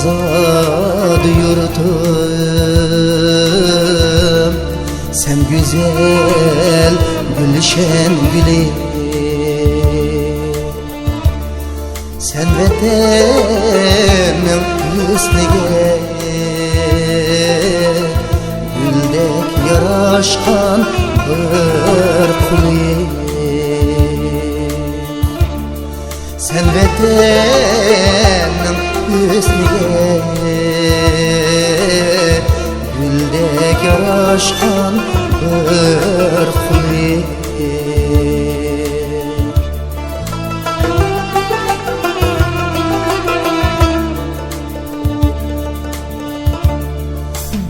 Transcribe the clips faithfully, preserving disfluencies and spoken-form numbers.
ئازاد يۇرتۇم، سەن گۈزەل گۈلشەن گۈلى. سەن ۋەتەننىڭ ھۆسنىگە گۈلدەك ياراشقان بىر قۇلى. سەن ۋەتەننىڭ ھۆسنىگە گۈلدەك ياراشقان بىر قۇلى.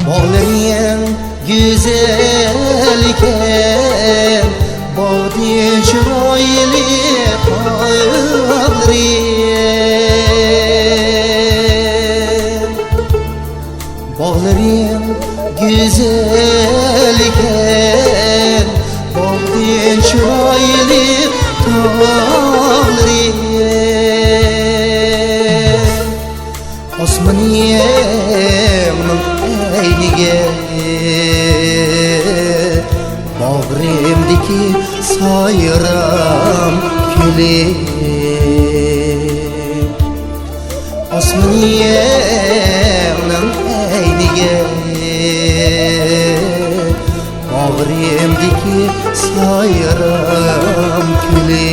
باغلىرىڭ گۈزەلكەن، باغدىن چىرايلىق تاغلىرىڭ. باغلىرىڭ گۈزەلكەن، باغدىن چىرايلىق تاغلىرىڭ. ئاسمىنىڭنىڭ ئەينىگە باغرىمدىكى سايرام كۈلى. ئاسمىنىڭنىڭ ئەينىگە باغرىمدىكى سايرام كۈلى.